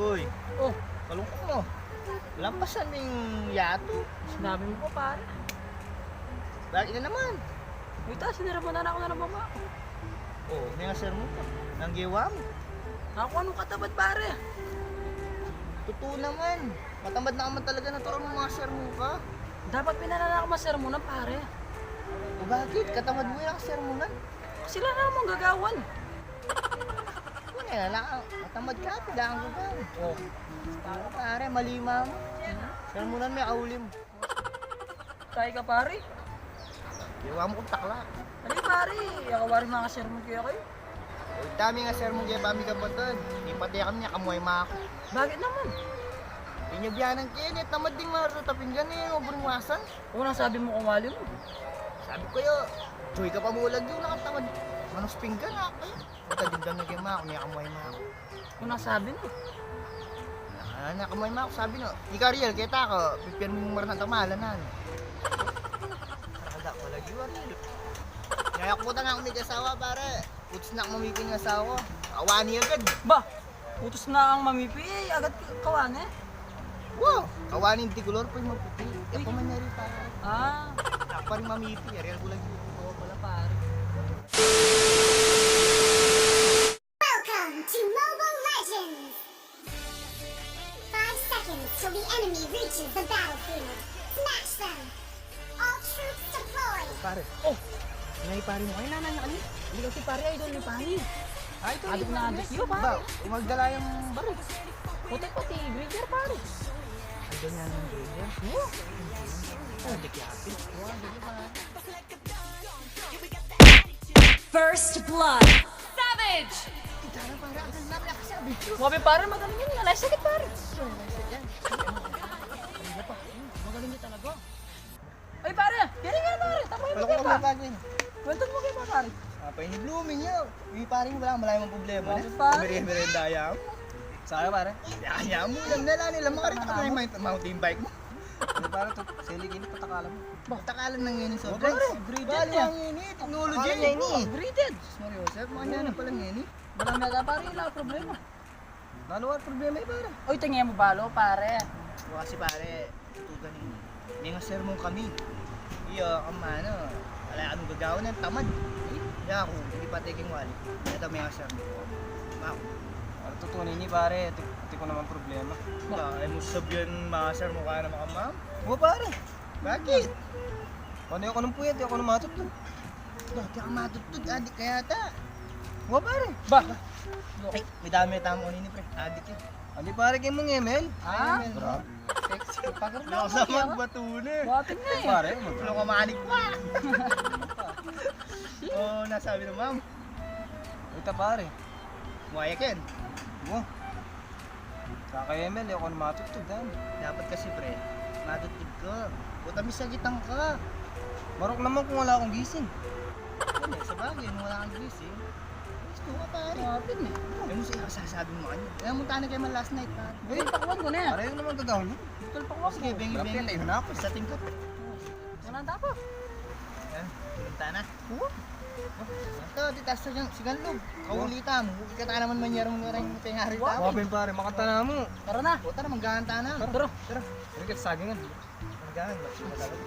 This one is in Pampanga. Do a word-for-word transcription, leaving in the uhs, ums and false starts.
Uy, oh, kalungkot mo. Lampasan mo ing yatu. Sinabi mo pa, pare. Bakit na naman? Uy, ta, sinirmonan na ku na ng mama ku. Oh, may nga sermon ka. Nang gewa mo. Aku, anong katamad, pare? Totoo naman. Matamad na ka man talaga, natural mo mga sermon ka. Dapat pinanana ku masermonan, pare. O bakit? Katamad mo yung sermonan? Kasi wala na akong gagawan. Wala na, matamad ka, wala kang gagawan. Oh. Pare, malima mo. Sermonan mo yung aulim. Kaya ka, pare? Yawa mo kung takla. Ano, pare? Ako wari mga sermon kaya kayo? Uy, dami nga sermon kaya pami kapatid. Ipatay kami niya, kamuhay mako. Bakit naman? Inyo biyanan kayo, ni tamad ding marata pinggan eh, maburingwasan. Unang sabi mo kung wali mo. Sabi ko yo, joy ka pa mo lagi, yung nakatamad. Manus pinggan, ah, kayo. Uta, dinggan na kayo mako, ni kamuhay mako. Unang sabi mo. Ah, na, kamuhay mako, sabi no. Ika, Ariel, kita ko, pipirmi mo marana tamalan na. Karada ko lagi, Ariel. Kaya ko ta nga, kung may asawa, pare. Utos na akong mamipi ng asawa. Kawani agad. Ba? Utos na kang mamipi, eh, agad ka-, kawani? Wow! Kawani di kolor pa yung maputi. Uy. Ako man yari pa. Ah. Ako pa rin mamipi, yari ako lagi. Oo pala, pare. Welcome to Mobile Legends! Five seconds till the enemy reaches the battlefield. Smash them! All troops deployed! Pare. Oh! Nay, pare mo. Ay, nanay na kami. Hindi kasi, pare, idol ni Pani. Ay, ito. Adik na adik yun, pare. Ba, magdala yung baril. Puti-puti, Grader, pare. Idol niya ng Grader. Oo. Adik yapin. First blood. Savage! Tignan, pare, ang ganda, pare, sabi ko. Sabi, pare, magaling yun. Yan ay sakit, pare. Yan. Magaling yun talaga. Ay, pare, kaya nga, pare. Tapos mo kaya, pare. Kwento mo kaya, pare. Apa ini blooming yun? Yung pare mo, wala, malayo ang problema na. Pare. Merienda, merienda, ayaw. Sa'yo, pare. Ayaw mo, alam na lang nila. Mga rin, mountain bike mo. Ano, pare, to? Sili kini, patakalan mo. Patakalan na ngayon, so, pare, graded. Bali, yan. Ang ini, technology. Graded. Sus Maria Joseph, mga yan pala ngayon, eh. Wala na ka, pare, wala problema. Nanu war problema, eh, pare? Oy, tangin mu balu, pare. O, kasi, pare, tutugan ini. May nga sermon kami. Iya, ang mana, ala kami gagawan ng tamad. Iya, aku, hindi pa taking wali. Ito, may nga sermon. Ma'am. Para tutunin ini, pare. Ito, ito ko naman problema. Ba, ay mo sabihan, mga sermon ka naman, ma'am? O, pare. Bakit? Ano yung kanong puyat? Yung kanong matutog? Dati ang matutog, adik kaya ta. Wa, pare. Ba? Ay, may dami tamu ini, pre. Adik eh. Ano, pare, kayo mong M L? Ah? M L. Grabe. Sexy. Pagkakaroon Wala sa magbato na eh. Buhatin na eh. Pare, mag- Wala ka manik pa. Oh, nasabi na, ma'am. Ita, pare. Waya ken. Wa. Kaka M L, e ku na matutug, dan. Dapat kasi, pre, matutug ka. Buta mi sa gitang ka. Marok naman kung wala akong gising. Ano, sa bagay, kung wala kang gising, gusto ka, pare. Kapit na. Ano sa iya sasabi mo kanya? Kaya munta na kayo man last night, pare. Uy, pakuan ko na yan. Pare, yun naman gagawin mo. Tulpakuan ko. Sige, bengi, bengi. Lapit, ayun na ako. Sa tingkat. Walang tapa. Yan, punta na. Oo. Ito, di taas sa sigang lug. Kaulita mo. Ikata naman manyarong nga rin tengari tayo. Wapin pare, makanta na mo. Tara na. O, tara, manggahan ta na. Tara. Tara. Tara. Sige, sagingan. Manggahan, mas matagal.